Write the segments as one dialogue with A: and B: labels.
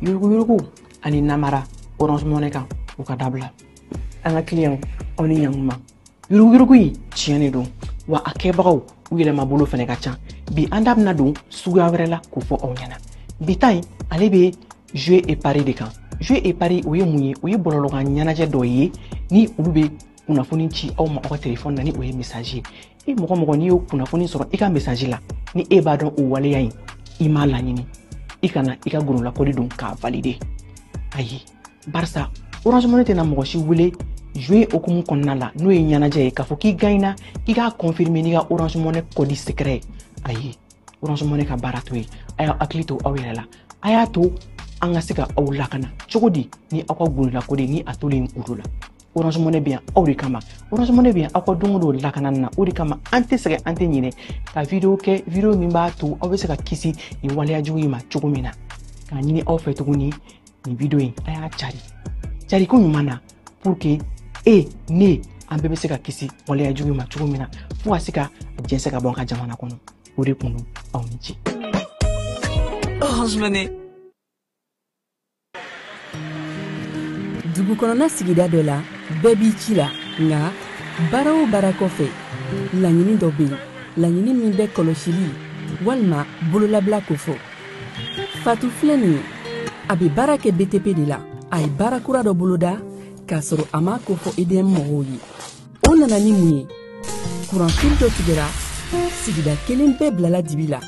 A: Yuruguyurugu ani namara Orange Money kan u ka dabila. An ka client aw ni ɲankuma. Yuruguyurugu in tiɲɛ de don wa a kɛbagaw u yɛlɛmabolo fɛnɛ ka ca. Bi an da bɛna don suguya wɛrɛ la k'o fɔ aw ɲɛna. Bi ta in ale bɛ jouer et pari de kan. Jouer et pari o ye mun ye? O ye bɔlɔlɔkan ɲɛnajɛ dɔ ye ni olu bɛ kunnafoni ci aw ma aw ka telefɔni na ni o ye message ye. E mɔgɔ mɔgɔ n'i y'o kunnafoni sɔrɔ i ka message la ni e b'a dɔn o waleya in i m'a laɲini, i kana i ka gololakɔli don k'a valider. Ayi, barisa Orange Money tɛna mɔgɔ si wele jouer hokumu kɔnɔna la n'o ye ɲɛnajɛ ye k'a fɔ k'i gagnera k'i k'a confirmer n'i ka Orange Money code secret ye. Ayi, Orange Money ka baara t'o ye. A y'aw hakili to aw yɛrɛ la, a y'a to an ka se ka aw lakana cogo di ni aw ka gololakɔli ni a tolen kuru la. Orange Money bɛ yan aw de kama. Orange Money bɛ yan aw ka don o don lakanani na. O de kama an tɛ sɛgɛn, an tɛ ɲinɛ ka vidéo kɛ, vidéo min b'a to aw bɛ se ka kisi nin waleya jugu in ma cogo min na. K'a ɲini aw fɛ tuguni nin vidéo in a y'a cari cari ko ɲuman na pour que e ne an bɛɛ bɛ se ka kisi waleya jugu in ma cogo min na fo ka se ka jɛnsɛn ka bɔ an ka jamana kɔnɔ. O de kun don, aw ni ce.
B: Orange Money.
C: Dugu kɔnɔna sigida dɔ la, bɛɛ b'i ci la, nka baara o baara kɔfɛ laɲini dɔ bɛ yen, laɲini min bɛ kɔlɔsili walima bololabila kofɔ. Fatu filɛ nin ye, a bɛ baara kɛ BTP de la. A ye baara kura dɔ boloda k'a sɔrɔ a m'a kofɔ EDM mɔgɔw ye. O nana ni mun ye? Kuranfili dɔ tigɛra, sigida kelen bɛɛ bilala dibi la.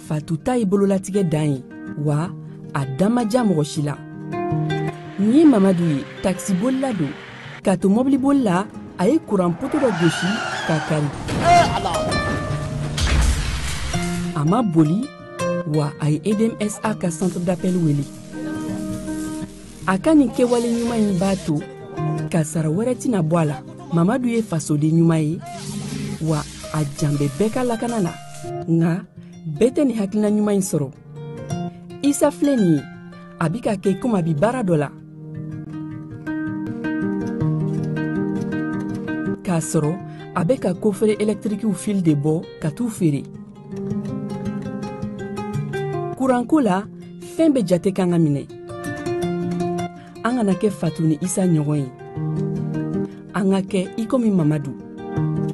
C: Fatu ta ye bololatigɛ dan ye, wa a da ma diya mɔgɔ si la. Nin ye Mamadu ye, takisibolila don. K'a to mɔbiliboli la, a ye kuran poto dɔ gosi k'a kari. A ma boli, wa a ye EDMSA ka centre d'appel wele. A ka nin kɛwale ɲuman in b'a to kasara wɛrɛ tɛna bɔ a la. Mamadu ye fasoden ɲuman ye, wa a jan bɛ bɛɛ ka lakana na. Nka bɛɛ tɛ nin hakilina ɲuman in sɔrɔ. Isa filɛ nin ye, a bɛ ka kɛ komi a bɛ baara dɔ la. K'a sɔrɔ a bɛ ka kofere ɛlɛtirikiw fil de bɔ ka t'u feere. Kuranko la, fɛn bɛɛ jate kan ka minɛ. An kana kɛ Fatu ni Isa ɲɔgɔn ye. An ka kɛ i komi Mamadu.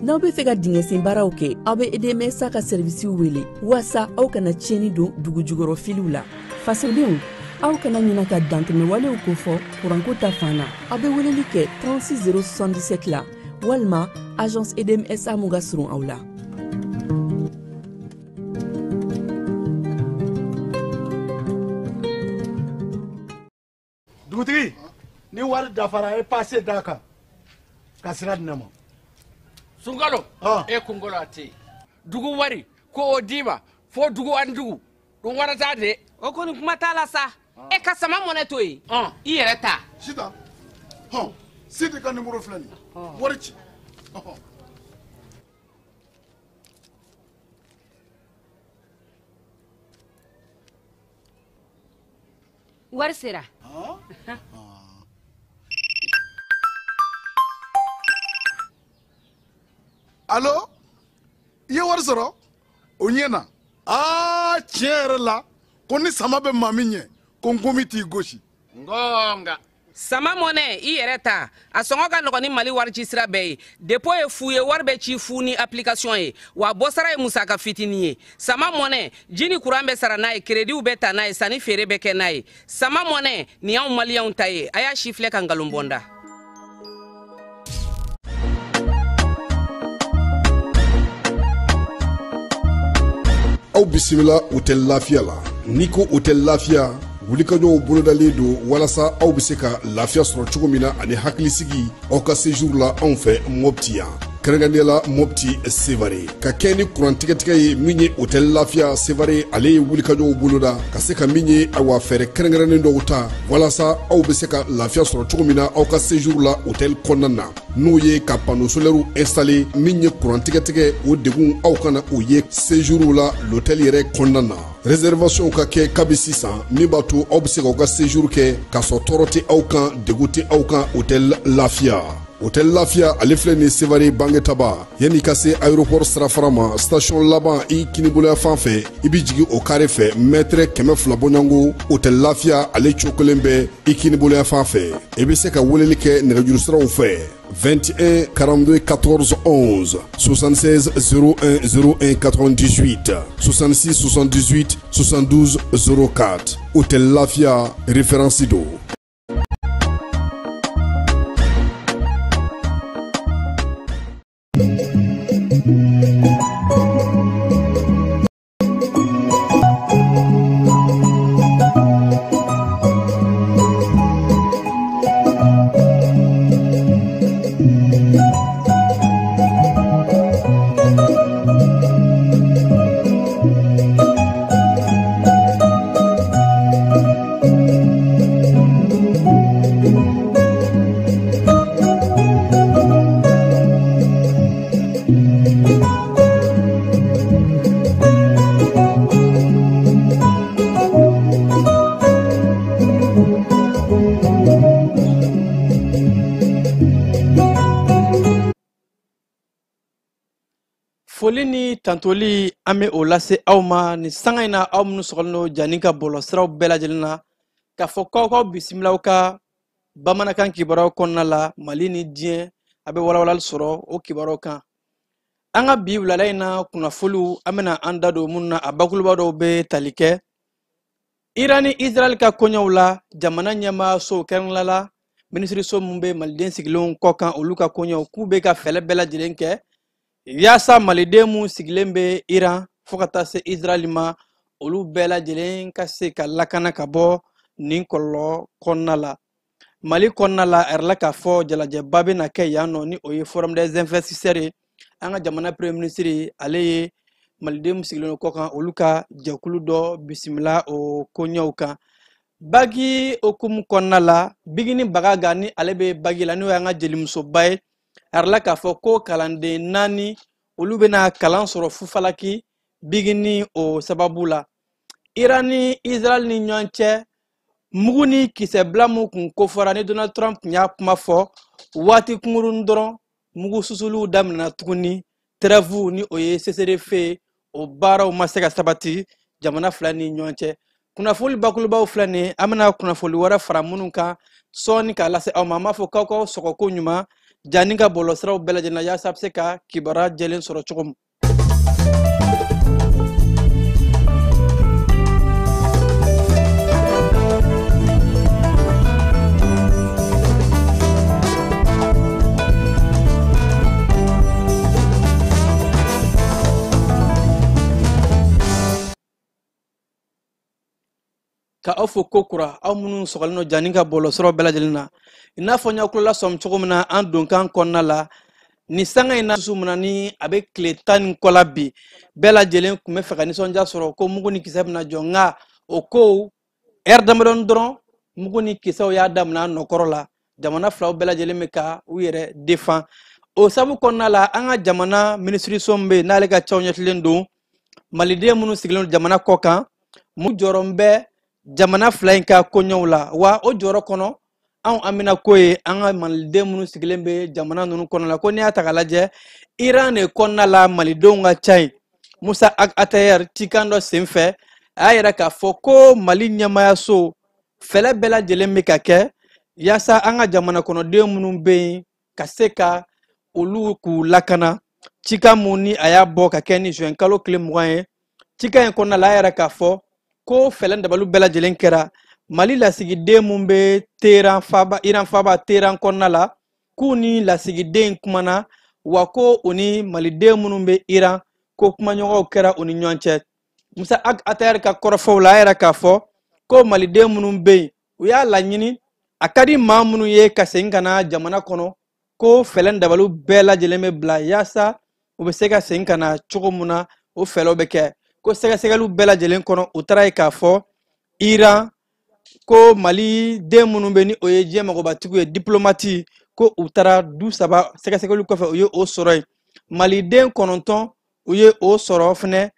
C: N'aw bɛ fɛ ka dingɛsen baaraw kɛ, aw bɛ EDMSA ka sɛrivisiw wele waasa aw kana tiɲɛni don dugu jukɔrɔ filiw la. Fasodenw, aw kana ɲina ka dantɛmɛwalew kofɔ kuranko ta fan na. Aw bɛ weleli kɛ 36 077 la walima agence EDMSA mun ka surun aw la.
D: Dugutigi, ni wari dafara e passe d'a kan ka sira di ne ma.
E: Sunkalo, e kunkolo a tɛ yen. Dugu wari ko o d'i ma fo dugu ani dugu dun wara t'a de.
F: O kɔni kuma t'a la sa. E ka sama mɔnɛ to yen. I yɛrɛ ta.
D: Sitan, hɔn, Sidi ka numéro filɛ nin ye. Wari ci.
F: Wari sera.
D: Allo, i ye wari sɔrɔ? O ɲɛna. Aa, tiɲɛ yɛrɛ la, ko ni sama bɛ maa min ɲɛ, ko nkomi t'i gosi.
E: Ngonga.
F: Sama mɔnɛ, i yɛrɛ ta. A sɔngɔ ka nɔgɔn ni Mali wari ci sira bɛɛ ye. Dépôt ye fu ye, wari bɛ ci fu ni application ye. Wa bɔsara ye musaka fitinin ye. Sama mɔnɛ, ji ni kuran bɛ sara n'a ye, crédit bɛ ta n'a ye, sanni feere bɛ kɛ n'a ye. Sama mɔnɛ, nin y'anw maliyɛnw ta ye. A y'a si filɛ ka nkalon bɔ n da.
G: Aw bisimila hôtel Lafiya la. N'i ko hôtel Lafiya, wulikajɔw bolodalen don walasa aw bɛ se ka lafiya sɔrɔ cogo min na ani hakilisigi aw ka séjour la anw fɛ Mopti yan. Kɛrɛnkɛrɛnnenya la Mopti Sevare. Ka kɛ ni kuran tigɛtigɛ ye min ye hôtel Lafiya Sevare, ale ye wulikajɔw boloda ka se ka min ye awa fɛɛrɛ kɛrɛnkɛrɛnnen dɔw ta walasa aw bɛ se ka lafiya sɔrɔ cogo min na aw ka séjour la hôtel kɔnɔna na. N'o ye ka panneau solaire installé min ye kuran tigɛtigɛ o degun aw kana o ye séjour la l'hôtel yɛrɛ kɔnɔna na. Réservation ka kɛ kabi sisan min b'a to aw bɛ se k'aw ka séjour kɛ k'a sɔrɔ tɔɔrɔ tɛ aw kan, degun tɛ aw kan hôtel Lafiya. Hôtel Lafia ale filɛ ni Sevare Bangetaba yanni ka se aéroport sirafara ma station laban i kiniboloya fan fɛ i bɛ jigin o carré fɛ mètre 200 bɔɲɔgɔnko Hôtel Lafia ale cokolen bɛ i kiniboloya fan fɛ i bɛ se ka weleli kɛ nɛgɛjuru siraw fɛ 21 42 14 11 76 01 01 98 66 78 72 04 Hôtel Lafia référence do.
H: Foli ni tantoli an bɛ o lase aw ma nin sanga in na aw minnu sɔgɔlen don Jani ka bɔlɔlɔsiraw bɛɛ lajɛlen na k'a fɔ k'aw k'aw bisimila aw ka bamanankan kibaruyaw kɔnɔna la Mali ni diɲɛ a bɛ walawalali sɔrɔ o kibaruyaw kan. An ka bi wulada in na kunnafoniw an bɛna an da don minnu na a bakuruba dɔw bɛ tali kɛ Iran ni Israël ka koɲɛw la jamana ɲɛmaasow kɛrɛnkɛrɛnnenya la minisiriso min bɛ maliden sigilenw kɔ kan olu ka koɲɛw k'u bɛ ka fɛɛrɛ bɛɛ lajɛlen kɛ yaasa maliden mun sigilen bɛ Iran fo ka taa se Israël ma olu bɛɛ lajɛlen ka se ka lakana ka bɔ nin kɔlɔlɔ kɔnɔna la. Mali kɔnɔna la a yɛrɛ k'a fɔ jalajɛba bɛna kɛ yan nɔ ni o ye forum des investisseurs ye. An ka jamana premier ministre ale ye maliden mun sigilen kɔ kan olu ka jɛkulu dɔ bisimila o koɲɛw kan. Bagi hokumu kɔnɔna la Bigini Bagaga ni ale bɛ bagi la n'o y'an ka jelimusoba ye. A yɛrɛ k'a fɔ ko kalanden 4 olu bɛna kalan sɔrɔ Fufalaki Bigini o sababu la. Iran ni Israël ni ɲɔgɔn cɛ mugu ni kisɛbila mun kun kofɔra ni Donald Trump tun y'a kuma fɔ waati kunkurunnin dɔrɔn mugu susuliw daminɛna tuguni trêve ni o ye cessez-le-feu o baaraw ma se ka sabati jamana fila ni ɲɔgɔn cɛ. Kunnafoni bakurubaw filɛ nin ye an bɛna kunnafoni wɛrɛ fara minnu kan sɔɔni k'a lase aw ma. An b'a fɔ k'aw k'aw sɔgɔ ko ɲuman Jani ka bɔlɔlɔsiraw bɛɛ lajɛlen na yaasa a bɛ se ka kibaruya jɛlen sɔrɔ cogo min. Ka aw fo ko kura aw minnu sɔgɔlen don Jani ka bɔlɔlɔsiraw bɛɛ lajɛlen na i n'a fɔ n y'aw tulo lasɔmi cogo min na an donkan kɔnɔna la nin sanga in na susu min na ni a bɛ tile 10 ni kɔ la bi bɛɛ lajɛlen tun bɛ fɛ ka nisɔndiya sɔrɔ ko mugu ni kisɛ bɛna jɔ nka o kow ɛri damadɔni dɔrɔn mugu ni kisɛw y'a daminɛ a nɔkɔrɔ la jamana filaw bɛɛ lajɛlen bɛ ka u yɛrɛ defan. O sabu kɔnɔna la an ka jamana minisiriso min bɛ yen n'ale ka cɛw ɲɛsilen don maliden minnu sigilen don jamana kɔ kan mun jɔyɔrɔ bɛ jamana fila in ka koɲɛw la wa o jɔyɔrɔ kɔnɔ anw amina ko ye an ka maliden minnu sigilen bɛ jamana ninnu kɔnɔ la ko n'i y'a ta k'a lajɛ Iran de kɔnɔna la malidenw ka ca yen. Musa Ag Attaher cikan dɔ senfɛ a y'a yira k'a fɔ ko Mali ɲɛmaayaso fɛɛrɛ bɛɛ lajɛlen bɛ ka kɛ yaasa an ka jamana kɔnɔden minnu bɛ yen ka se ka olu k'u lakana. Cikan mun ni a y'a bɔ ka kɛ ni juin kalo tile 20 ye cikan in kɔnɔna la a y'a yira k'a fɔ ko fɛɛrɛ dabaliw bɛɛ lajɛlen kɛra Mali lasigiden mun bɛ Teheran faaba Iran faaba Teheran kɔnɔna la k'u ni lasigiden kumana wa ko u ni maliden minnu bɛ Iran ko kumaɲɔgɔnw kɛra u ni ɲɔgɔn cɛ. Musa Ag Attaher ka kɔrɔfɔw la a yɛrɛ k'a fɔ ko maliden minnu bɛ yen u y'a laɲini a ka di maa minnu ye ka segin ka na jamana kɔnɔ ko fɛɛrɛ dabaliw bɛɛ lajɛlen bɛ bila yaasa u bɛ se ka segin ka na cogo min na o fɛɛrɛw bɛ kɛ. Ko sɛgɛsɛgɛliw bɛɛ lajɛlen kɔnɔ u taara ye k'a fɔ Iran ko Mali den minnu bɛ ni o ye diɲɛ magobatigiw ye diplomati ko u taara du 3 sɛgɛsɛgɛliw kɔfɛ u ye o sɔrɔ yen. Maliden 9 u ye o sɔrɔ fɛnɛ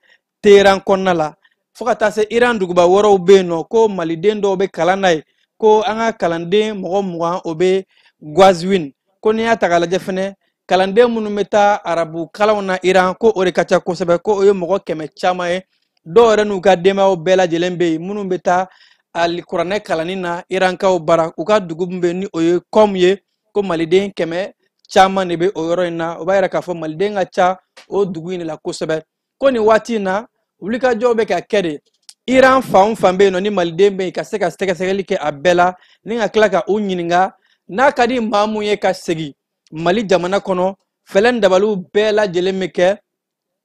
H: Teheran kɔnɔna la fo ka taa se Iran duguba wɛrɛw bɛ yen nɔ ko maliden dɔw bɛ kalan na yen ko an ka kalanden mɔgɔ 20 o bɛ Guazwin Ko n'i y'a ta k'a lajɛ fɛnɛ, kalanden minnu bɛ taa arabu kalanw na Iran, ko o de ka ca kosɛbɛ, ko o ye mɔgɔ 100 caman ye. Dɔw yɛrɛ n'u ka denbayaw bɛɛ lajɛlen bɛ yen minnu bɛ taa alikuranɛ kalanni na Irankaw bara. U ka dugu min bɛ yen ni o ye Kɔm ye, ko maliden 100 caman de bɛ o yɔrɔ in na. O b'a yira k'a fɔ maliden ka ca o dugu in de la kosɛbɛ. Ko nin waati in na, wulikajɔw bɛ ka kɛ de Iran fan o fan bɛ yen nɔ ni maliden bɛ yen, ka se ka sɛgɛsɛgɛli kɛ a bɛɛ la, ni ka tila ka u ɲininka n'a ka di maa mun ye ka segin Mali jamana kɔnɔ. Fɛɛrɛ dabaliw bɛɛ lajɛlen bɛ kɛ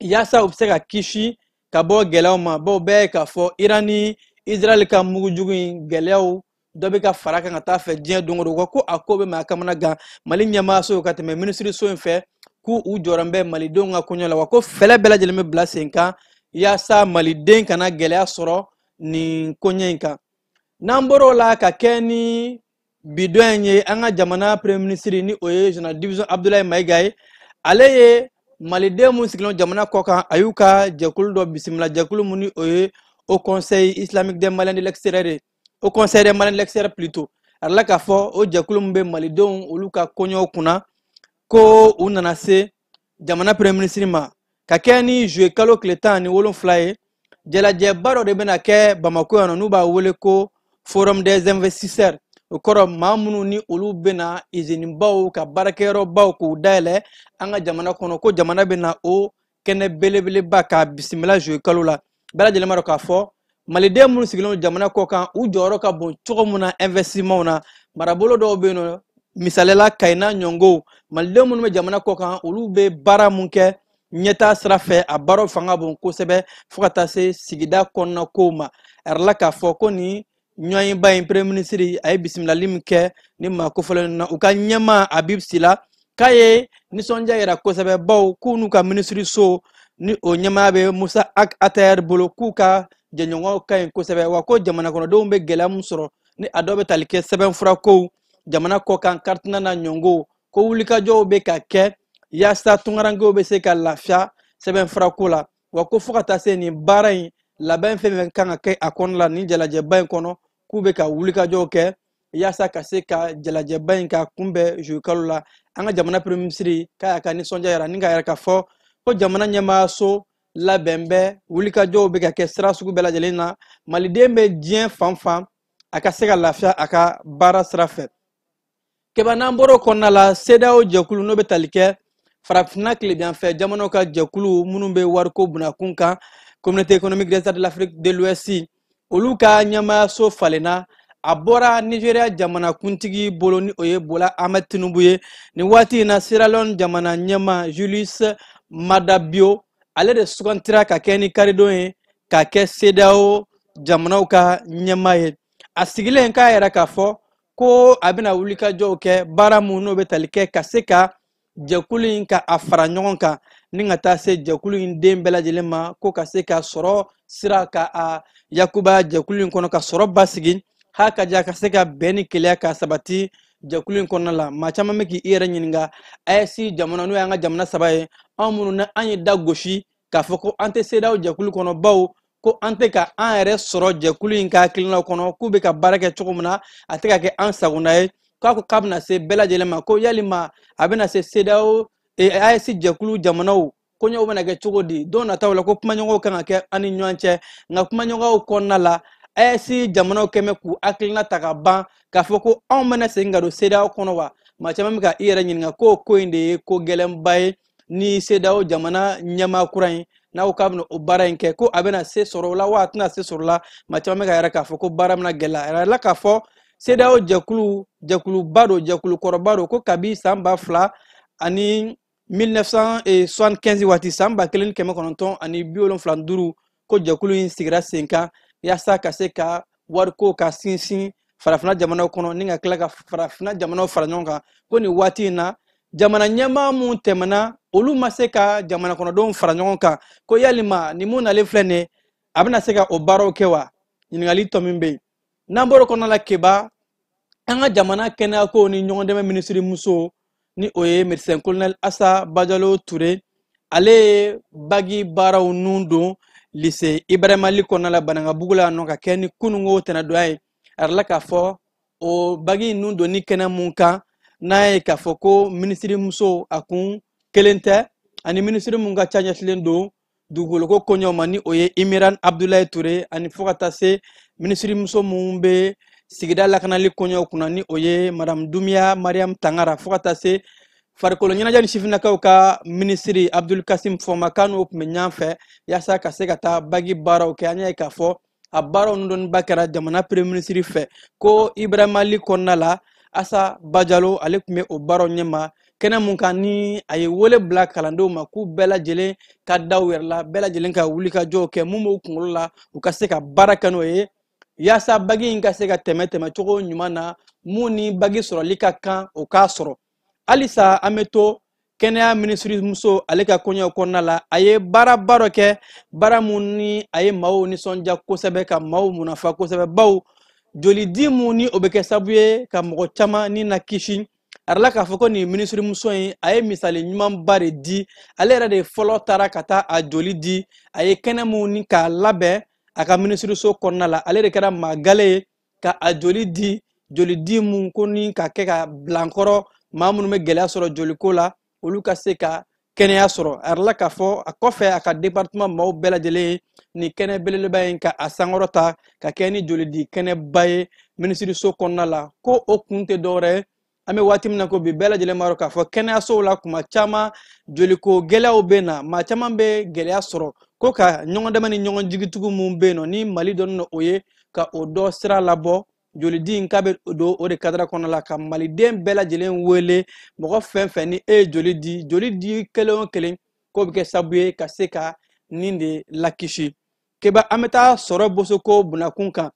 H: yaasa u bɛ se ka kisi ka bɔ gɛlɛyaw ma. Bawo bɛɛ ye k'a fɔ Iran ni Israël ka mugujugu in gɛlɛyaw dɔ bɛ ka fara kan ka taa fɛ diɲɛ don o don. Ko a ko bɛ maa kamana gan. Mali ɲɛmaayaso ka tɛmɛ minisiriso in fɛ, k'u u jɔren bɛ malidenw ka koɲɛ la, wa ko fɛɛrɛ bɛɛ lajɛlen bɛ bila sen kan yaasa maliden kana gɛlɛya sɔrɔ nin koɲɛ in kan. N'an bɔr'o la ka kɛ ni bi don in ye, an ka jamana premier ministre ni o ye général division Abdoulaye Maïga ye, ale ye maliden mun sigilen jamana kɔ kan, a y'u ka jɛkulu dɔ bisimila, jɛkulu mun ni o ye Haut Conseil islamique des Maliens de l'extérieur ye, Haut Conseil des Maliens de l'extérieur plutôt. A la k'a fɔ o jɛkulu min bɛ malidenw olu ka koɲɛw kunna, ko u nana se jamana premier ministre ma ka kɛ ni juillet kalo tile 17 ye. Jalajɛba dɔ de bɛna kɛ Bamako yan nɔ, n'u b'a wele ko Forum des investisseurs. O kɔrɔ maa minnu ni olu bɛna izinibaw ka baarakɛyɔrɔbaw k'u dayɛlɛ an ka jamana kɔnɔ, ko jamana bɛna o kɛnɛ belebeleba k'a bisimila juillet kalo la. Bɛɛ lajɛlen b'a dɔn k'a fɔ maliden minnu sigilen don jamana kɔ kan, u jɔyɔrɔ ka bon cogo min na investissement na. Marabolo dɔw bɛ yen nɔ, misaliyala Kayina ɲɔngo, maliden minnu bɛ jamana kɔ kan, olu bɛ baara mun kɛ ɲɛtaa sira fɛ, a baaraw fanga bon kosɛbɛ fo ka taa se sigida kɔnɔna kow ma. A yirala k'a fɔ ko nin ɲɔgɔnyeba in, premier ministre a ye bisimilali min kɛ ni maa kofɔlen na, u ka ɲɛmaa Habib Sila, k'a ye nisɔndiya yira kosɛbɛ, bawo k'u n'u ka minisiriso ni o ɲɛmaaya bɛ Musa Ag Attaher bolo, k'u ka jɛɲɔgɔnw ka ɲi kosɛbɛ, wa ko jamana kɔnɔdenw bɛ gɛlɛya min sɔrɔ ni a dɔw bɛ tali kɛ sɛbɛnfurakow, jamana kɔkan karitina na ɲɔngo, ko wulikajɔw bɛ ka kɛ yaasa tunkarankew bɛ se ka lafiya sɛbɛnfurako la, wa ko fo ka taa se nin baara in labɛn fɛn fɛn kan ka kɛ a kɔnɔ la nin jalajɛba in kɔnɔ, k'u bɛ ka wulikajɔw kɛ yaasa ka se ka jalajɛba in ka kunbɛn juillet kalo la. An ka jamana premier ministre k'a y'a ka nisɔndiya yira ni k'a yira k'a fɔ ko jamana ɲɛmaayaso labɛn bɛ, wulikajɔw bɛ ka kɛ sira sugu bɛɛ lajɛlen na, maliden bɛ diɲɛ fan fan a ka se ka lafiya a ka baara sira fɛ. Keba, n'an bɔra o kɔnɔna la, CEDEAO jɛkulu n'o bɛ tali kɛ farafinna tilebiyanfɛ jamanaw ka jɛkulu minnu bɛ wariko bunakun kan, Communauté économique des États de l'Afrique de l'Ouest, olu ka ɲɛmaayaso falenna. A bɔra Nigeria jamanakuntigi bolo ni o ye Bola Ahmed Tinubu ye. Nin waati in na, Sierra Leone jamana ɲɛmaa Julius Maada Bio, ale de sugantira ka kɛ ni karidon ye ka kɛ CEDEAO jamanaw ka ɲɛmaa ye. A sigilen k'a yɛrɛ k'a fɔ ko a bɛna wulikajɔw kɛ, baara mun n'o bɛ tali kɛ ka se ka jɛkulu in ka a fara ɲɔgɔn kan ni ka taa se jɛkulu in den bɛɛ lajɛlen ma, ko ka se ka sɔrɔ sira ka a yakuba jɛkulu in kɔnɔ, ka sɔrɔ basigi, hali ka ja ka se ka bɛn ni kelenya ka sabati jɛkulu in kɔnɔna la. Maa caman bɛ k'i yɛrɛ ɲininka, AES jamana n'o y'an ka jamana saba ye, anw minnu ni an ye da gosi k'a fɔ ko an tɛ CEDEAO jɛkulu kɔnɔ, bawo ko an tɛ ka an yɛrɛ sɔrɔ jɛkulu in ka hakilinaw kɔnɔ, k'u bɛ ka baara kɛ cogo min na a tɛ ka kɛ an sagona ye, k'a ko k'a bɛna se bɛɛ lajɛlen ma, ko yalima a bɛna se CEDEAO AES jɛkulu jamanaw koɲɛw bɛna kɛ cogo di don nataw la, ko kumaɲɔgɔnw kan ka kɛ an ni ɲɔgɔn cɛ. Nka kumaɲɔgɔnw kɔnɔna la, AES jamanaw kɛn bɛ k'u hakilina ta ka ban k'a fɔ ko anw bɛna segin ka don CEDEAO kɔnɔ wa. Maa caman bɛ ka i yɛrɛ ɲininka k'o ko in de ye ko gɛlɛnba ye ni CEDEAO jamana ɲɛmaa kura in n'a ko k'a bɛna o baara in kɛ, ko a bɛna se sɔrɔ o la wa a tɛna se sɔrɔ o la. Maa caman bɛ ka yɛrɛ k'a fɔ ko baara bɛna gɛlɛya. A yɛrɛ la k'a fɔ CEDEAO jɛkulu jɛkuluba don, jɛkulu kɔrɔba don, ko kabi san ba fila ani 1975 waati, san 1975, ko jɛkulu in sigira sen kan yaasa ka se ka wariko ka sinsin farafinna jamanaw kɔnɔ ni ka tila ka farafinna jamanaw fara ɲɔgɔn kan. Ko nin waati in na, jamana ɲɛmaa mun tɛmɛna, olu ma se ka jamana kɔnɔdenw fara ɲɔgɔn kan, ko yalima nin mun nalen filɛ nin ye, a bɛna se ka o baaraw kɛ wa? Ɲininkali tɔ min bɛ yen. N'an bɔr'o kɔnɔna la, Keba, an ka jamana kɛnɛyako ni ɲɔgɔndɛmɛ minisiri muso ni o ye médecin colonel Asa Bajalo Ture, ale ye bagi baaraw nun don lycée Ibrahima Ly kɔnɔna la Banankabugu la yan nɔ, ka kɛ ni kununko tɛnɛdonya ye. A yirala k'a fɔ o bagi nun donni kɛnɛ mun kan, N'a ye k'a fɔ ko minisirimuso a kun kelen tɛ ani minisiri mun ka ca ɲɛsilen don dugukoloko koɲɛw ma, ni o ye Imiran Abdulayi Ture, ani fo ka taa se minisirimuso mun bɛ sigida lakanali koɲɛw kunna, ni o ye Madame Dumiya Mariam Tangara, fo ka taa se farikolo ɲɛnajɛ ni sifinnakaw ka minisiri Abdul Kasim Fɔma, k'a n'o tun bɛ ɲɔgɔn fɛ yaasa ka se ka taa bagi baaraw kɛ. An y'a ye k'a fɔ a baaraw dɔnniba kɛra jamana premier ministre fɛ, ko Ibrahima Ly kɔnɔna la Asa Bajalo ale tun bɛ o baaraw ɲɛma kɛnɛ mun kan, ni a ye wele bila kalandenw ma k'u bɛɛ lajɛlen ka da u yɛrɛ la, bɛɛ lajɛlen ka wuli ka jɔw kɛ mun b'u kunkolo la, u ka se ka baara kɛ n'o ye yaasa bagi in ka se ka tɛmɛ tɛmɛcogo ɲuman na, mun ni bagi sɔrɔli ka kan o k'a sɔrɔ. Halisa an bɛ to kɛnɛya minisirimuso ale ka koɲɛw kɔnɔna la, a ye baaraba dɔ kɛ, baara mun ni a ye maaw nisɔndiya kosɛbɛ, ka maaw munafa kosɛbɛ, bawo jolidi mun ni o bɛ kɛ sababu ye ka mɔgɔ caman ni na kisi. A yɛrɛ la k'a fɔ ko nin minisirimuso in a ye misali ɲumanba de di, ale yɛrɛ de fɔlɔ taara ka taa a joli di. A ye kɛnɛ mun ni k'a labɛn a ka minisiriso kɔnɔna la, ale de kɛra maa gale ye ka a joli di, jolidi mun ko ni ka kɛ ka bilankɔrɔ maa minnu bɛ gɛlɛya sɔrɔ joliko la, olu ka se ka kɛnɛya sɔrɔ. A yɛrɛ la k'a fɔ a kɔfɛ a ka département maaw bɛɛ lajɛlen ye nin kɛnɛ belebeleba in ka a sankɔrɔta ka kɛ ni jolidi kɛnɛba ye minisiriso kɔnɔna la, ko o kun tɛ dɔwɛrɛ ye. An bɛ waati min na ko bi, bɛɛ lajɛlen b'a dɔn k'a fɔ kɛnɛyasow la kuma caman joliko gɛlɛyaw bɛ na, maa caman bɛ gɛlɛya sɔrɔ, ko ka ɲɔgɔn dɛmɛ ni ɲɔgɔn jigitugu mun bɛ yen nɔ ni Mali dɔnnen don o ye ka o dɔ sira labɔ. Jolidi in k'a bɛ don o de kadara kɔnɔna la, ka maliden bɛɛ lajɛlen wele, mɔgɔ fɛn fɛn ni e ye joli di, joli di kelen o kelen k'o bɛ kɛ sababu ye ka se ka nin de lakisi. Keba, an bɛ taa sɔrɔ bosoko bunakun kan.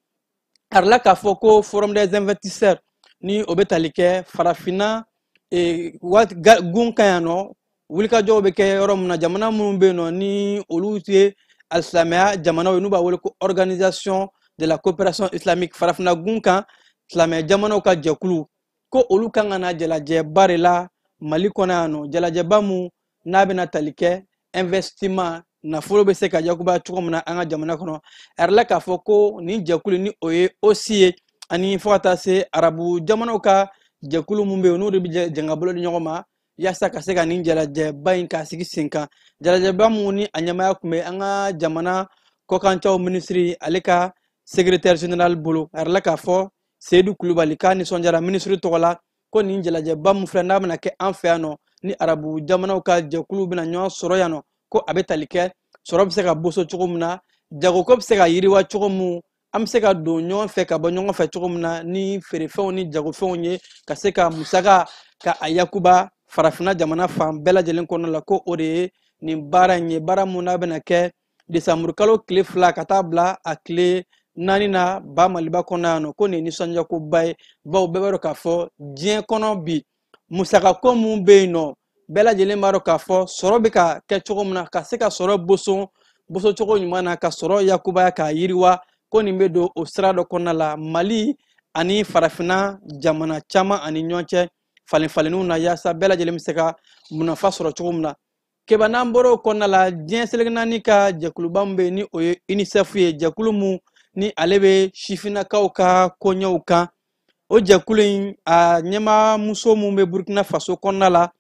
H: A yɛrɛ la k'a fɔ ko forum des investisseurs ni o bɛ tali kɛ farafinna gun kan yan nɔ, wulikajɔw bɛ kɛ yɔrɔ min na, jamana minnu bɛ yen nɔ ni olu ye alisilamɛya jamanaw ye, n'u b'a wele ko organisation de la coopération islamique, farafinna gun kan silamɛ jamanaw ka jɛkulu, ko olu kan ka na jalajɛba de la Mali kɔnɔ yan nɔ, jalajɛba mun n'a bɛna tali kɛ investissement, nafolo bɛ se ka yakubaya cogo min na an ka jamana kɔnɔ. A yɛrɛ la k'a fɔ ko nin jɛkulu ni o ye OSI ye, ani fo ka taa se arabu jamanaw ka jɛkulu mun bɛ yen, n'o de bɛ jɛn ka bolo di ɲɔgɔn ma yaasa ka se ka nin jalajɛba in k'a sigi sen kan. Jalajɛba mun ni a ɲɛmaaya tun bɛ an ka jamana kɔkancaw minisiri ale ka secrétaire général bolo. A yɛrɛ la k'a fɔ Seyidu Kulubali k'a nisɔndiyara minisiri tɔgɔ la ko nin jalajɛba mun filɛ n'a bɛna kɛ an fɛ yan nɔ, ni arabu jamanaw ka jɛkulu bɛna ɲɔgɔn sɔrɔ yan nɔ, ko a bɛ tali kɛ sɔrɔ bɛ se ka boso cogo min na, jagoko bɛ se ka yiriwa cogo min, an bɛ se ka don ɲɔgɔn fɛ ka bɔ ɲɔgɔn fɛ cogo min na ni feerefɛnw ni jagofɛnw ye, ka se ka musaka ka a yakuba farafinna jamana fan bɛɛ lajɛlen kɔnɔna la, ko o de ye nin baara in ye, baara mun n'a bɛna kɛ desanburu kalo tile 2 ka taa bila a tile 4 na ba Maliba kɔnɔ yan nɔ, ko nin ye nisɔndiyakoba ye, bawo bɛɛ b'a dɔn k'a fɔ diɲɛ kɔnɔ bi musakako mun bɛ yen nɔ, bɛɛ lajɛlen b'a dɔn k'a fɔ sɔrɔ bɛ ka kɛ cogo min na, ka se ka sɔrɔ boso cogo ɲuman na, ka sɔrɔ yakubaya k'a yiriwa, ko nin bɛ don o sira dɔ kɔnɔna la Mali ani farafinna jamana caman ani ɲɔgɔn cɛ falen falenniw na, yaasa bɛɛ lajɛlen bɛ se ka munafa sɔrɔ cogo min na. Keba, n'an bɔra o kɔnɔna la, diɲɛ seleke naani ka jɛkuluba min bɛ yen ni o ye UNICEF ye, jɛkulu mun ni ale bɛ sifinnakaw ka koɲɛw kan, o jɛkulu in a ɲɛmaamuso mun bɛ Burkina Faso kɔnɔna la,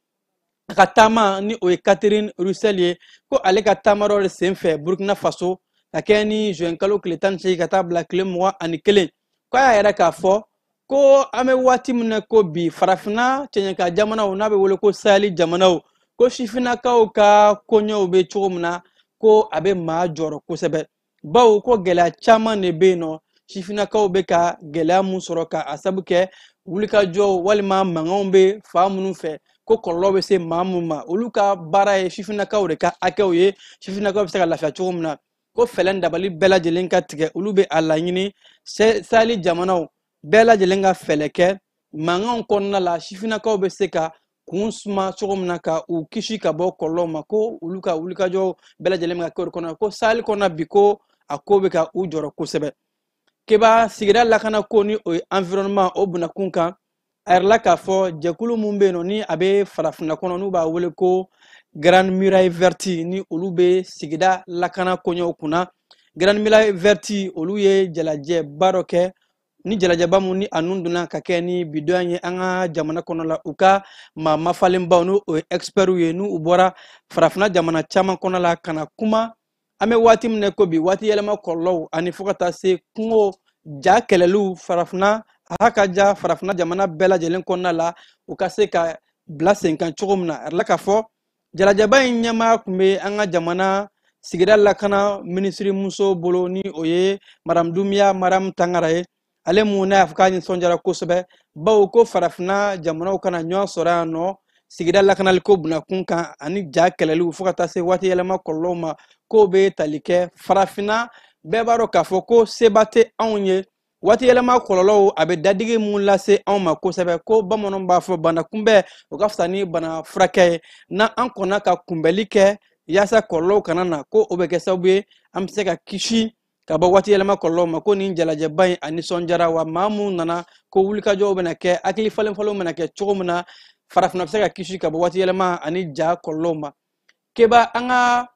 H: a ka taama ni o ye Catherine Russell ye, ko ale ka taama dɔ de senfɛ Burkina Faso ka kɛ ni juin kalo tile 18 ka taa bila tile 21, ko a y'a yɛrɛ k'a fɔ ko an bɛ waati min na ko bi farafinna cɛɲɛka jamanaw n'a bɛ wele ko Sahel jamanaw, ko sifinnakaw ka koɲɛw bɛ cogo min na, ko a bɛ maa jɔrɔ kosɛbɛ, bawo ko gɛlɛya caman de bɛ yen nɔ, sifinnakaw bɛ ka gɛlɛya mun sɔrɔ ka a sabu kɛ wulikajɔw walima mankanw bɛ fan minnu fɛ, ko kɔlɔlɔ bɛ se maa mun ma, olu ka baara ye sifinnakaw de ka hakɛw ye, sifinnakaw bɛ se ka lafiya cogo min na, ko fɛɛrɛ dabali bɛɛ lajɛlen ka tigɛ, olu bɛ a laɲini Sahel jamanaw bɛɛ lajɛlen ka fɛɛrɛ kɛ mankanw kɔnɔna la, sifinnakaw bɛ se ka kun suma cogo min na ka u kisi ka bɔ kɔlɔlɔw ma, ko olu ka wulikajɔw bɛɛ lajɛlen bɛ ka kɛ o de kɔnɔ, ko Sahel kɔnɔ bi ko a ko bɛ ka u jɔrɔ kosɛbɛ. Keba, sigida lakana ko ni o ye environnement o bunakun kan, a yɛrɛ la k'a fɔ jɛkulu mun bɛ yen nɔ ni a bɛ farafinna kɔnɔ n'u b'a wele ko Grande Muraille Verte, ni olu bɛ sigida lakana koɲɛw kunna, Grande Muraille Verte olu ye jalajɛba dɔ kɛ Ni jalajaba mun ni a nun donna ka kɛ ni bidon ye an ka jamana kɔnɔ la, u ka maa mafalenbaw n'o ye expertw ye, n'u bɔra farafinna jamana caman kɔnɔ la ka na kuma. An bɛ waati min na ko bi, waati yɛlɛma kɔlɔlɔw ani fo ka taa se kungo ja kɛlɛliw farafinna a ka ja farafinna jamana bɛɛ lajɛlen kɔnɔna la, u ka se ka bila sen kan cogo min na. A yirala k'a fɔ jalajaba in ɲɛmaa tun bɛ an ka jamana sigida lakana minisiri muso bolo, ni o ye Madame Doumbia Mariam Tangara ye. Ale mun n'a y'a fɔ k'a nisɔndiyara kosɛbɛ, bawo ko farafinna jamanaw kana ɲɔgɔn sɔrɔ yan nɔ sigida lakanaliko bunakun kan ani ja kɛlɛliw fo ka taa se waati yɛlɛma kɔlɔlɔw ma, k'o bɛ tali kɛ farafinna. Bɛɛ b'a dɔn k'a fɔ ko seba tɛ anw ye, waati yɛlɛma kɔlɔlɔw a bɛ dadigi mun lase anw ma kosɛbɛ. Ko bamananw b'a fɔ bana kunbɛn o ka fisa ni bana furakɛ ye, n'an kɔnna ka kunbɛli kɛ yaasa kɔlɔlɔw kana na, ko o bɛ kɛ sababu ye an bɛ se ka kisi ka bɔ waati yɛlɛma kɔlɔlɔw ma. Ko nin jalajɛba in a nisɔndiyara, wa maa mun nana ko wulikajɔw bɛna kɛ, hakili falen falenw bɛna kɛ cogo min na farafinna bɛ se ka kisi ka bɔ waati yɛlɛma ani ja kɔlɔlɔw ma. Keba, an ka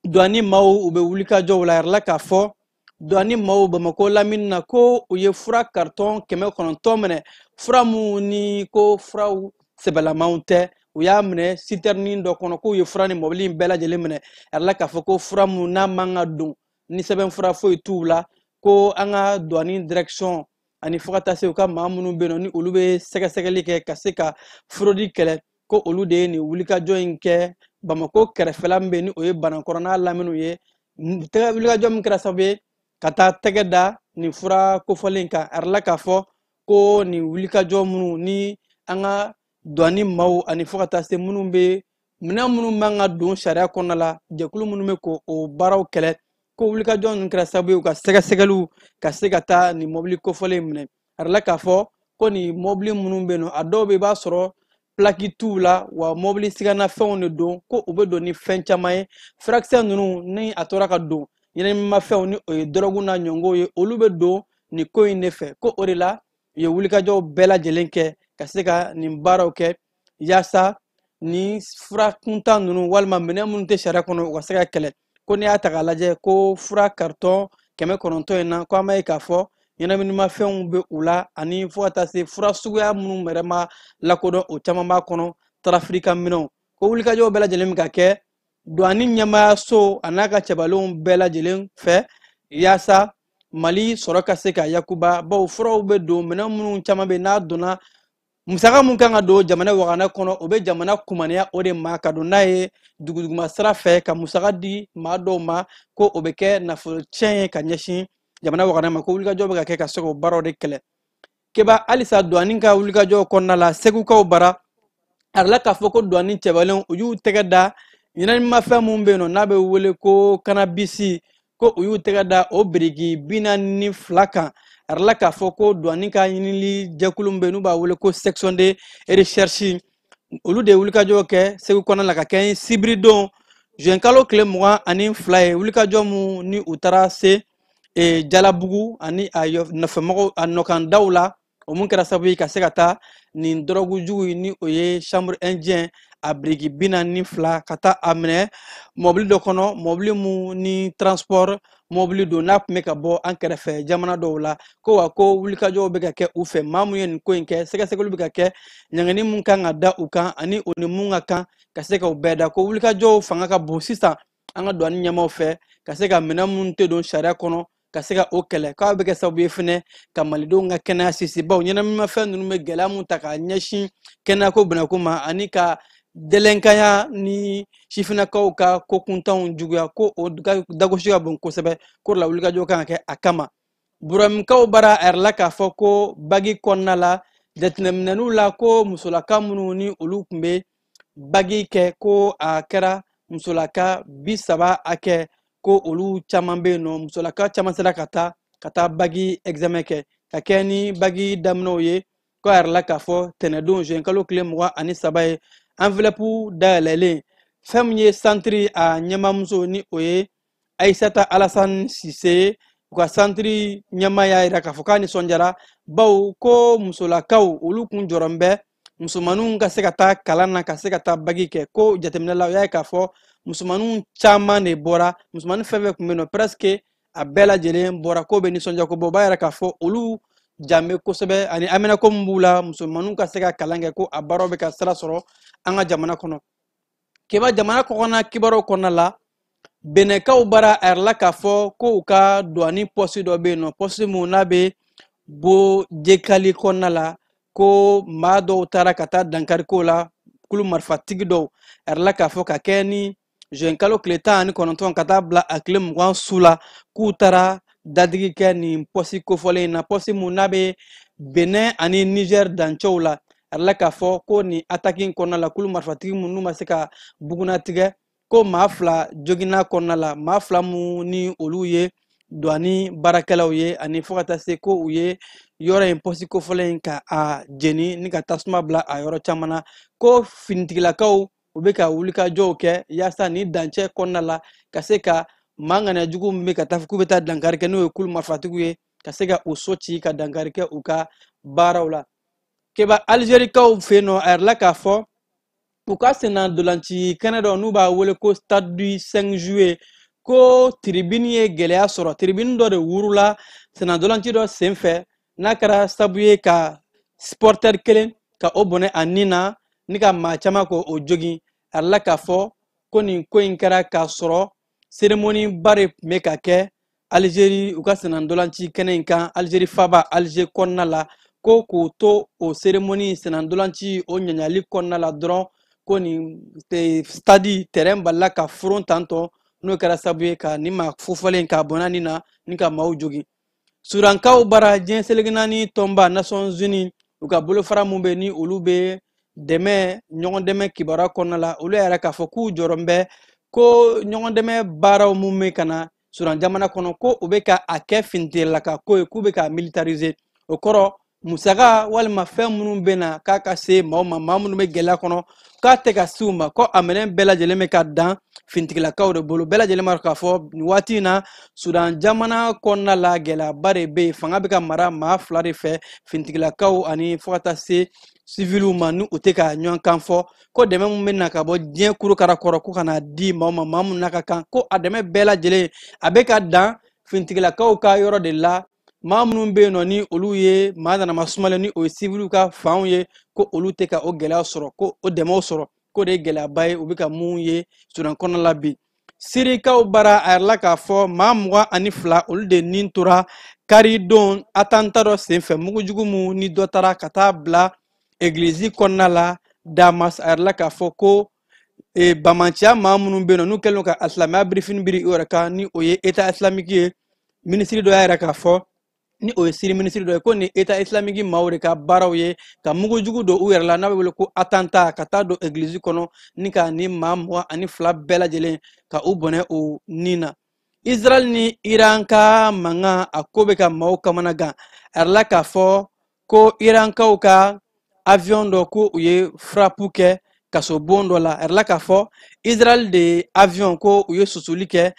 H: douane maaw u bɛ wulikajɔw la. A yirala k'a fɔ douane maaw Bamakɔ lamini na ko u ye fura carton 900 minɛ, fura mun ni ko furaw sɛbɛlamanw tɛ, u y'a minɛ citerne dɔ kɔnɔ, k'u ye fura ni mɔbili in bɛɛ lajɛlen minɛ. A yirala k'a fɔ ko fura mun n'a man ka don ni sɛbɛn fura foyi t'u la, ko an ka douane direction ani fo ka taa se u ka maa minnu bɛ yen nɔ ni olu bɛ sɛgɛsɛgɛli kɛ ka se ka fraude kɛlɛ, ko olu de ye nin wulikajɔ in kɛ Bamakɔ kɛrɛfɛla min bɛ yen ni o ye Banankɔrɔ n'a laminiw ye. Wulikajɔ min kɛra sababu ye ka taa tɛgɛ da nin fura kofɔlen kan. A yirala k'a fɔ ko nin wulikajɔ minnu ni an ka douane maaw ani fo ka taa se minnu bɛ minɛn minnu man ka don sariya kɔnɔna la, jɛkulu minnu bɛ k'o baaraw kɛlɛ, ko wulikajɔ ninnu kɛra sababu ye u ka sɛgɛsɛgɛliw ka se ka taa nin mɔbili kofɔlen minɛ. A yirala k'a fɔ ko nin mɔbili minnu bɛ yen nɔ, a dɔw bɛ yen i b'a sɔrɔ plaque t'u la, wa mɔbili siganafɛnw de don, ko u bɛ don ni fɛn caman ye. Furakisɛ ninnu ni a tora ka don ɲɛnaminimafɛnw ni o ye dɔrɔgu n'a ɲɔngɔnw ye, olu bɛ don nin ko in de fɛ. Ko o de la u ye wulikajɔw bɛɛ lajɛlen kɛ ka se ka nin baaraw kɛ yaasa ni fura kuntan ninnu walima minɛn minnu tɛ sariya kɔnɔ u ka se ka kɛlɛ. Ko n'i y'a ta k'a lajɛ ko fura carton 900 in na, ko an b'a ye k'a fɔ ɲɛnaminimafɛnw bɛ u la ani fo ka taa se fura suguya minnu yɛrɛ ma lakodɔn, o caman b'a kɔnɔ, tarafirika minɛnw. Ko wulikajɔw bɛɛ lajɛlen bɛ ka kɛ douane ɲɛmaayaso a n'a ka cɛbalenw bɛɛ lajɛlen fɛ yaasa Mali sɔrɔ ka se ka yakuba, bawo furaw bɛ don minɛn minnu caman bɛ yen, n'a donna musaka mun kan ka don jamana wagana kɔnɔ, o bɛ jamana kumaniya o de ma ka don n'a ye duguduguma sira fɛ ka musaka di maa dɔw ma, ko o bɛ kɛ nafolo tiɲɛ ye ka ɲɛsin jamana wagana ma. Ko wulikajɔ bɛ ka kɛ ka se k'o baaraw de kɛlɛ. Keba, halisa douane ka wulikajɔ kɔnɔna la, Segukaw bara a yirala k'a fɔ ko douane cɛbalenw u y'u tɛgɛ da ɲɛnaminimafɛn mun bɛ yen nɔ n'a bɛ wele ko cannabis, ko u y'u tɛgɛ da o biriki 42 kan. A yirala k'a fɔ ko douane ka ɲinili jɛkulu min bɛ yen n'u b'a wele ko section de recherche, olu de ye wulikajɔ kɛ Segu kɔnɔna la ka kɛ sibiridon juin kalo tile 22 ye. Wulikajɔ mun ni u taara se Jalabugu ani a nɔfɛmɔgɔw a nɔkandaw la, o mun kɛra sababu ye ka se ka taa nin dɔrɔgu jugu in ni o ye chambre indien a biriki 42 ka taa a minɛ mɔbili dɔ kɔnɔ, mɔbili mun ni transport mɔbili don n'a tun bɛ ka bɔ an kɛrɛfɛ jamana dɔw la. Ko wa ko wulikajɔw bɛ ka kɛ u fɛ, maa mun ye nin ko in kɛ, sɛgɛsɛgɛliw bɛ ka kɛ, ɲangini mun kan ka da u kan ani o ni mun ka kan ka se ka u bɛɛ da. Ko wulikajɔw fanga ka bon sisan an ka douane ɲɛmaaw fɛ ka se ka minɛn minnu tɛ don sariya kɔnɔ ka se ka o kɛlɛ, k'a bɛ kɛ sababu ye fɛnɛ ka malidenw ka kɛnɛya sinsin, bawo ɲɛnaminimafɛn ninnu bɛ gɛlɛya mun ta k'a ɲɛsin kɛnɛyako bunako ma ani ka dɛlɛnkanya ni sifinnakaw ka ko kuntanw juguya, ko o dagosi ka bon kosɛbɛ, k'o de la wulikajɔ kan ka kɛ a kama. Burɔmikaw bara a yirala k'a fɔ ko bagi kɔnɔna la jateminɛniw la, ko musolaka minnu ni olu tun bɛ bagi kɛ, ko a kɛra musolaka 30 hakɛ, ko olu caman bɛ yen nɔ, musolaka caman sera ka taa bagi examen kɛ ka kɛ ni bagi daminɛw ye. Ko a yirala k'a fɔ tɛnɛdon juin kalo tile 23 ye enveloppe dayɛlɛlen, fɛn min ye santiri a ɲɛmaamuso ni o ye Ayisata Alassane Sise ye, u ka santiri ɲɛmaa y'a yira k'a fɔ k'a nisɔndiyara, bawo ko musolakaw olu kun jɔrɔn bɛ musomaninw ka se ka taa kalan na ka se ka taa bagi kɛ. Ko jateminɛ la u y'a ye k'a fɔ musomaninw caman de bɔra, musomanin fɛn fɛn tun bɛ yen nɔ presque a bɛɛ lajɛlen bɔra, k'o bɛ nisɔndiya ko bɔ, o b'a yira k'a fɔ olu Janbe kosɛbɛ ani aminako min b'u la musomaninw ka se ka kalan kɛ, ko a baaraw bɛ ka sira sɔrɔ an ka jamana kɔnɔ. Keba, jamana kɔkɔnna kibaruw kɔnɔna la, Benɛkaw bara a yɛrɛ la k'a fɔ ko u ka douane poste dɔ bɛ yen nɔ, poste mun n'a bɛ Bojekali kɔnɔna la, ko maa dɔw taara ka taa dankari ko la, kulu marifatigi dɔw. A yɛrɛ la k'a fɔ ka kɛ ni juin kalo tile 19 ka taa bila a tile 20 su la, k'u taara dadigi kɛ nin poste kofɔlen in na, poste mun n'a bɛ Benin ani Niger dancɛw la. A yɛrɛ la k'a fɔ ko nin attaque in kɔnɔna la, kulu marifatigi minnu ma se ka bugunnatigɛ, ko maa 2 joginna kɔnɔna la, maa 2 mun ni olu ye douane baarakɛlaw ye, ani fo ka taa se ko u ye yɔrɔ in poste kofɔlen in ka a jeni ni ka tasuma bila a yɔrɔ caman na. Ko finitigilakaw u bɛ ka wulikajɔw kɛ yaasa ni dancɛ kɔnɔna la ka se ka maa ŋaniya jugu min bɛ ka taa k'u bɛ taa dankari kɛ, n'o ye kulu marifatigiw ye, ka se ka u so ci ka dankari kɛ u ka baaraw la. Keba, Alizerikaw fɛ yen nɔ, a yɛrɛ la k'a fɔ u ka senna dolanci kɛnɛ dɔ n'u b'a wele ko Stade du 5 juillet, ko tribune ye gɛlɛya sɔrɔ. Tribune dɔ de wurula senna dolanci dɔ senfɛ, n'a kɛra sababu ye ka supporter kelen ka o bɔnɛ a nin na ni ka maa caman ko o jogin. A yɛrɛ la k'a fɔ ko nin ko in kɛra k'a sɔrɔ cérémonie ba de tun bɛ ka kɛ Algérie u ka senna dolanci kɛnɛ in kan, Algérie faba Alger kɔnɔna la. Ko k'u to o cérémonie senna dolanci o ɲaɲali kɔnɔna la dɔrɔn, ko nin stade terrain balila ka furon tantɔ, n'o kɛra sababu ye ka nin maa fofɔlen k'a bɔnna nin na ni ka maaw jogin. Sudankaw bara, diɲɛ seleke naani tɔnba Nations Unies u ka bolofara mun bɛ ni olu bɛ dɛmɛ ɲɔgɔn dɛmɛ kibaruya kɔnɔna la, olu yɛrɛ k'a fɔ k'u jɔrɔ bɛ ko ɲɔgɔn dɛmɛ baaraw mun bɛ ka na Sudan jamana kɔnɔ, ko u bɛ ka a kɛ finitigilaka ko ye, k'u bɛ ka militariser. O kɔrɔ, musaka walima fɛn minnu bɛ na k'a ka se maaw ma, maa minnu bɛ gɛlɛya kɔnɔ, k'a tɛ ka se u ma, ko a minɛn bɛɛ lajɛlen bɛ ka dan finitigilakaw de bolo. Bɛɛ lajɛlen b'a dɔn k'a fɔ nin waati in na Sudan jamana kɔnɔna la, gɛlɛyaba de bɛ yen. Fanga bɛ ka mara maa 2 de fɛ, finitigilakaw ani fo ka taa se siviliw ma, ni u tɛ ka ɲɔgɔn kan fɔ. Ko dɛmɛ min bɛ na ka bɔ diɲɛ kurukara kɔrɔ ko ka na di maaw ma, maa minnu n'a ka kan, ko a dɛmɛ bɛɛ lajɛlen a bɛ ka dan finitigilakaw ka yɔrɔ de la. Maa minnu bɛ yen nɔ ni olu ye maa nanama sumalen, ni o ye siviliw ka fanw ye, ko olu tɛ ka o gɛlɛya sɔrɔ, ko o dɛmɛw sɔrɔ, k'o de ye gɛlɛyaba ye u bɛ ka mun ye Sudan kɔnɔna la bi. Sirikaw bara, a yɛrɛ la k'a fɔ maa 22 olu de nin tora karidon attentat dɔ senfɛ, mugujugu mun ni dɔ taara ka taa bila egilizi kɔnɔna la Damas. A yɛrɛ la k'a fɔ ko bamanciya maa minnu bɛ yen nɔ n'u kɛlen don ka silamɛya birifini biri u yɛrɛ kan, ni o ye État islamique ye, minisiri dɔ y'a yɛrɛ k'a fɔ, ni o ye Siri minisiri dɔ ye, ko nin État islamique maaw de ka baaraw ye ka mugujugu don u yɛrɛ la, n'a bɛ wele ko attentat, ka taa don egilizi kɔnɔ ni ka ni maa 22 bɛɛ lajɛlen ka u bɔnɛ u nin na. Israël ni Iran ka mankan, a ko bɛ ka maaw kamana gan. A yɛrɛ la k'a fɔ ko Irankaw ka avion dɔ, ko u ye frappe kɛ kasobon dɔ la. A yɛrɛ la k'a fɔ Israël de avion, ko u ye susuli kɛ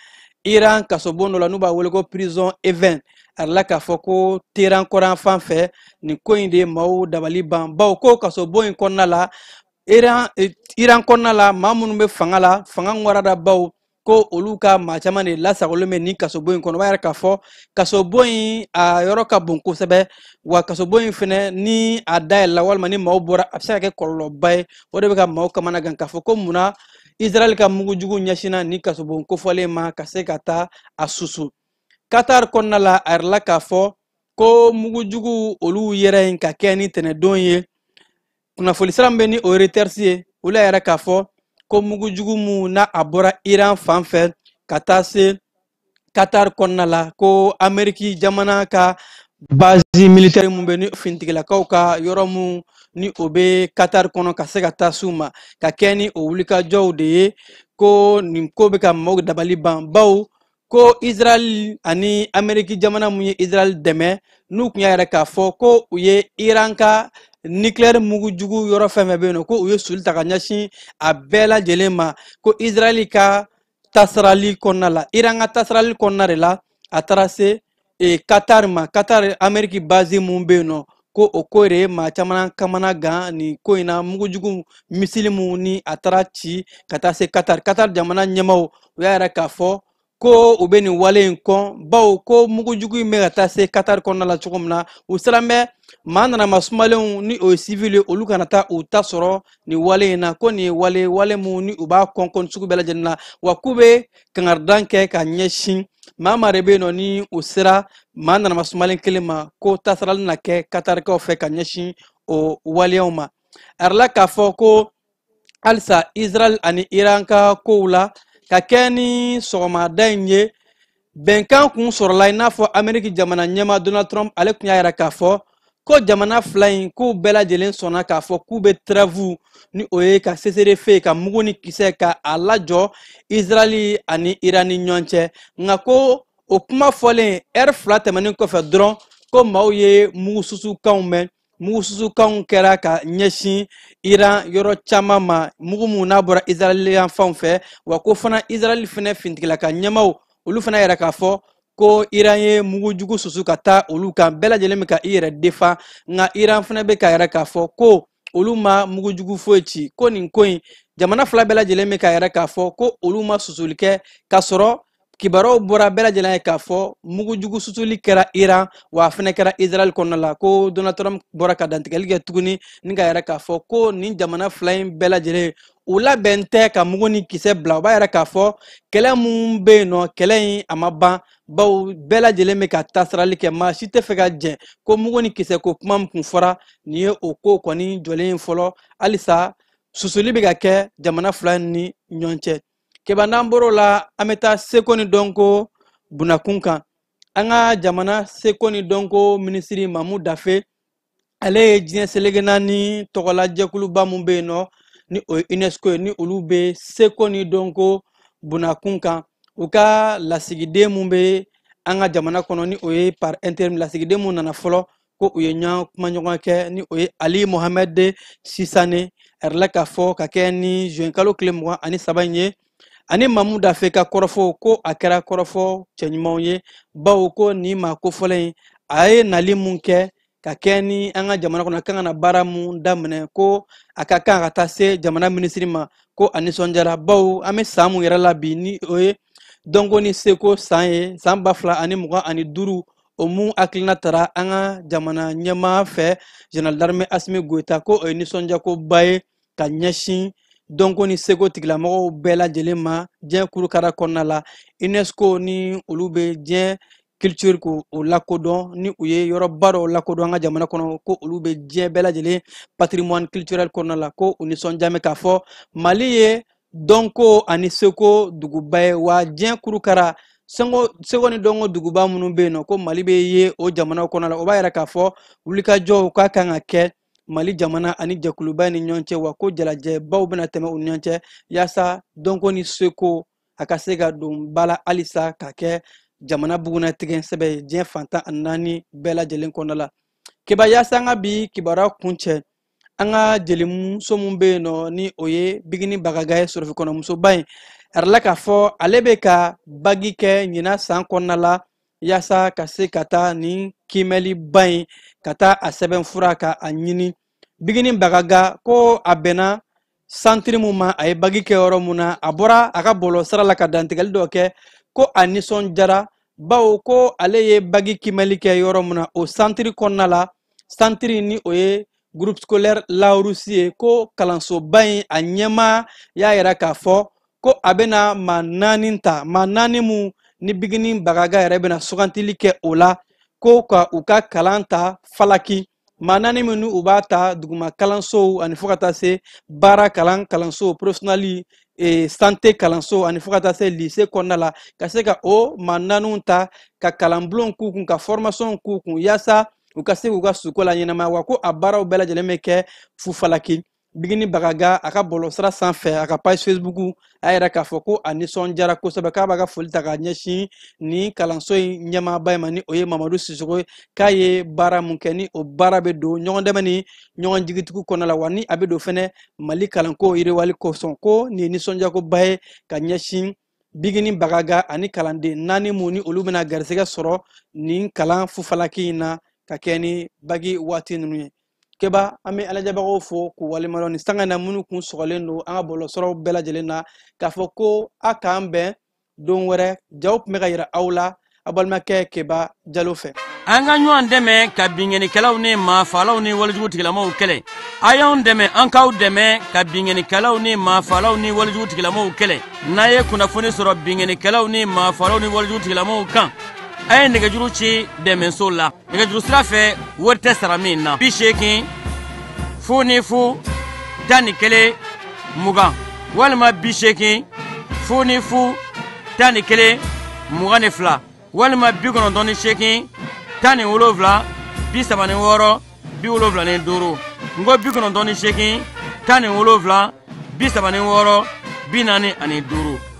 H: Iran kasobon dɔ la n'u b'a wele ko prison Evin. A yɛrɛ la k'a fɔ ko Téhéran kɔrɔn fan fɛ, nin ko in de ye maaw dabali ban, bawo ko kasobon in kɔnɔna la, Iran kɔnɔna la, maa minnu bɛ fanga la, fanga ŋwaradabaw, ko olu ka maa caman de lasagolen bɛ nin kasobon in kɔnɔ. O b'a yira k'a fɔ kasobon in a yɔrɔ ka bon kosɛbɛ, wa kasobon in fɛnɛ ni a dayɛlɛla walima ni maaw bɔra, a bɛ se ka kɛ kɔlɔlɔba ye. O de bɛ ka maaw kamana gan k'a fɔ ko munna Israël ka mugujugu ɲɛsinna nin kasobon kofɔlen ma ka se ka taa a susu. Qatar kɔnɔna la, a yɛrɛ la k'a fɔ ko mugujugu olu yɛrɛ in ka kɛ ni tɛnɛdon ye. Kunnafoni sira min bɛ ni o ye Reuters ye, olu y'a yɛrɛ k'a fɔ ko mugujugu mun n'a a bɔra Iran fan fɛ ka taa se Qatar kɔnɔna la, ko Amérique jamana ka base militaire mun bɛ ni finitigilakaw ka yɔrɔ mun ni o bɛ Qatar kɔnɔ, ka se ka taa s'u ma ka kɛ ni o wulikajɔw de ye. Ko nin ko bɛ ka maaw dabali ban, bawo ko Israël ani Amérique jamana mun ye Israël dɛmɛ, n'u tun y'a yɛrɛ k'a fɔ ko u ye Iran ka nucléaire mugujugu yɔrɔ fɛn fɛn bɛ yen nɔ, ko u ye soli ta ka ɲɛsin a bɛɛ lajɛlen ma, ko Israël ka tasarali kɔnɔna la, Iran ka tasarali kɔnɔna de la, a taara se Qatar ma. Qatar Amérique base mun bɛ yen nɔ, ko o ko de ye maa caman kamana gan nin ko in na, mugujugu misili mun ni a taara ci ka taa se Qatar. Qatar jamana ɲɛmaaw u y'a yɛrɛ k'a fɔ Ko u bɛ nin wale in kɔn, bawo ko mugujugu in bɛ ka taa se Qatar kɔnɔna la cogo min na, u siran bɛ maa nanama sumalenw ni o ye civil ye, olu kana taa u ta sɔrɔ nin wale in na. Ko nin ye wale wale mun ni u b'a kɔn kɔn sugu bɛɛ lajɛlen na, wa k'u bɛ kangaridan kɛ ka ɲɛsin maa maa de bɛ yen nɔ ni u sera maa nanama sumalen kelen ma, ko tasarali na kɛ Qatarikaw fɛ ka ɲɛsin o waleyaw ma. A yirala k'a fɔ ko halisa Israel ani Iran ka kow la, ka kɛ ni sɔgɔmada in ye, bɛnkan kun sɔrɔla i n'a fɔ Ameriki jamana ɲɛmaa Donald Trump ale tun y'a yira k'a fɔ ko jamana fila in k'u bɛɛ lajɛlen sɔnna k'a fɔ k'u bɛ trêve, ni o ye ka cessez-le-feu, ka mugu ni kisɛ ka a lajɔ Israel ani Iran ni ɲɔgɔn cɛ. Nka ko o kuma fɔlen ɛri 2 tɛmɛnen kɔfɛ dɔrɔn, ko maaw ye mugususukanw mɛn. Mugususukanw kɛra ka ɲɛsin Iran yɔrɔ caman ma, mugu mun n'a bɔra Israel yan fanw fɛ. Wa ko fana Israel fɛnɛ finitigilaka ɲɛmaaw olu fana yɛrɛ k'a fɔ ko Iran ye mugujugu susu ka taa olu kan. Bɛɛ lajɛlen bɛ ka i yɛrɛ defa, nka Iran fana bɛ ka yɛrɛ k'a fɔ ko olu ma mugujugu foyi ci. Ko nin ko in jamana fila bɛɛ lajɛlen bɛ ka yɛrɛ k'a fɔ ko olu ma susuli kɛ, k'a sɔrɔ kibaruyaw bɔra bɛɛ lajɛlen ye k'a fɔ mugujugu susuli kɛra Iran, wa a fana kɛra Israel kɔnɔna la. Ko Donald Trump bɔra ka dantigɛli kɛ tuguni ni ka yɛrɛ k'a fɔ ko nin jamana fila in bɛɛ lajɛlen u labɛn tɛ ka mugu ni kisɛ bila. O b'a yɛrɛ k'a fɔ kɛlɛ mun bɛ yen nɔ, kɛlɛ in a ma ban, bawo bɛɛ lajɛlen bɛ ka tasarali kɛ, maa si tɛ fɛ ka jɛn ko mugu ni kisɛ ko kuma min kun fɔra nin ye, o ko kɔni jɔlen ye fɔlɔ. Halisa susuli bɛ ka kɛ jamana fila in ni ɲɔgɔn cɛ. Keba, n'an bɔr'o la, an bɛ taa seko ni dɔnko bunakun kan. An ka jamana seko ni dɔnko minisiri Mamu Dafe, ale ye diɲɛ seleke naani tɔgɔla jɛkuluba mun bɛ yen nɔ ni o ye UNESCO ye, ni olu bɛ seko ni dɔnko bunakun kan, u ka lasigiden mun bɛ an ka jamana kɔnɔ, ni o ye par intérim lasigiden mun nana fɔlɔ, ko u ye ɲɔgɔn kumaɲɔgɔn kɛ, ni o ye Ali Mohamed Sisane. A yirala k'a fɔ ka kɛ ni juin kalo tile 23 in ye, ani Mamu Dafe ka kɔrɔfɔ, ko a kɛra kɔrɔfɔ cɛɲumanw ye, bawo ko nin maa kofɔlen in a ye nali mun kɛ ka kɛ ni an ka jamana kɔnɔ, kan ka na baara mun daminɛ, ko a ka kan ka taa se jamana minisiri ma, ko a nisɔndiyara, bawo an bɛ san mun yɛrɛ la bi, ni o ye dɔnko ni seko san ye, san 2025, o mun hakilina tara an ka jamana ɲɛmaa fɛ, Général d'armée Assimi Goïta, ko o ye nisɔndiyakoba ye ka ɲɛsin dɔnko ni seko tigilamɔgɔw bɛɛ lajɛlen ma diɲɛ kurukara kɔnɔna la. UNESCO ni olu bɛ diɲɛ culture k'o lakodɔn, ni u ye yɔrɔba dɔw lakodɔn an ka jamana kɔnɔ, ko olu bɛ diɲɛ bɛɛ lajɛlen patrimoine culturel kɔnɔna la, ko u nisɔndiya bɛ k'a fɔ Mali ye dɔnko ani seko duguba ye, wa diɲɛ kurukara seko ni dɔnko duguba minnu bɛ yen nɔ, ko Mali bɛ ye o jamanaw kɔnɔna la. O b'a yira k'a fɔ wulikajɔw k'a kan ka kɛ Mali jamana ani jɛkuluba ni ɲɔgɔn cɛ, wa ko jalajɛbaw bɛna tɛmɛ u ni ɲɔgɔn cɛ yaasa dɔnko ni seko a ka se ka don ba la halisa ka kɛ jamana bugunnatigɛ sɛbɛ ye diɲɛ fantan ani naani bɛɛ lajɛlen kɔnɔna la. Keba, yaasa an ka bi kibaruya kuncɛ, an ka jelimuso mun bɛ yen nɔ ni o ye Bigini Bagaga ye, sorofikɔnɔmusoba in, a yirala k'a fɔ ale bɛ ka bagi kɛ ɲinan san kɔnɔna la yaasa ka se ka taa nin kiimɛliba in ka taa a sɛbɛn fura ka a ɲini. Bigini Bagaga ko a bɛnna santiri mun ma, a ye bagi kɛ yɔrɔ mun na, a bɔra a ka bɔlɔlɔ sira la ka dantigɛli dɔ kɛ, ko a nisɔndiyara, bawo ko ale ye bagi kiimɛli kɛ yɔrɔ mun na, o santiri kɔnɔna la, santiri ni o ye groupe scolaire Larousse ye, ko kalansoba in a ɲɛmaa y'a yira k'a fɔ ko a bɛna maa 4 ta, maa 4 mun ni Bigini Bagaga yɛrɛ bɛna sugantili kɛ o la, ko ka u ka kalan ta falaki, maa 4 minnu u b'a ta duguma kalansow ani fo ka taa se baara kalan kalanso professionnel santé kalanso ani fo ka taa se lycée kɔnɔna la, ka se ka o maa 4 ta ka kalanbulon k'u kun, ka formation k'u kun, yaasa u ka se k'u ka suko la ɲɛnamaya. Wa ko a baaraw bɛɛ lajɛlen bɛ kɛ fufalaki. Bigini Bagaga a ka bɔlɔlɔsira sanfɛ, a ka page Facebook, a yɛrɛ k'a fɔ ko a nisɔndiyara kosɛbɛ, k'a b'a ka foli ta k'a ɲɛsin nin kalanso in ɲɛmaaba in ma, ni o ye Mamadu Sisoko ye, k'a ye baara mun kɛ, ni o baara bɛ don ɲɔgɔn dɛmɛ ni ɲɔgɔn jigitigiw kɔnɔna la, wa ni a bɛ don fɛnɛ Mali kalanko yiriwali kosɔn, ko nin ye nisɔndiyakoba ye ka ɲɛsin Bigini Bagaga ani kalanden 4 mun ni olu bɛna garisɛgɛ sɔrɔ nin kalan fufalaki in na ka kɛ ni bagi waati ninnu ye. Keba, an bɛ alajabagaw fo k'u waleɲumandɔn ni sanga in na minnu kun sɔgɔlen don an ka bɔlɔlɔsiraw bɛɛ lajɛlen na, k'a fɔ ko a k'an bɛn Don wɛrɛ, jaw tun bɛ ka yira aw la aw balimakɛ Keba Jalo fɛ.
I: An ka ɲɔgɔn dɛmɛ ka binkannikɛlaw ni maafalaw ni walejugu tigilamaw kɛlɛ. A y'anw dɛmɛ, an k'aw dɛmɛ ka binkannikɛlaw ni maafalaw ni walejugu tigilamaw kɛlɛ. N'a ye kunnafoni sɔrɔ binkannikɛlaw ni maafalaw ni walejugu tigilamaw kan, a ye nɛgɛjuru ci dɛmɛso la. Nɛgɛjuru sira fɛ, wari tɛ sara min na. 80 0 0 11 20 walima 80 0 0 11 22 walima 98 17 36 75. N ko 98 17 36 45.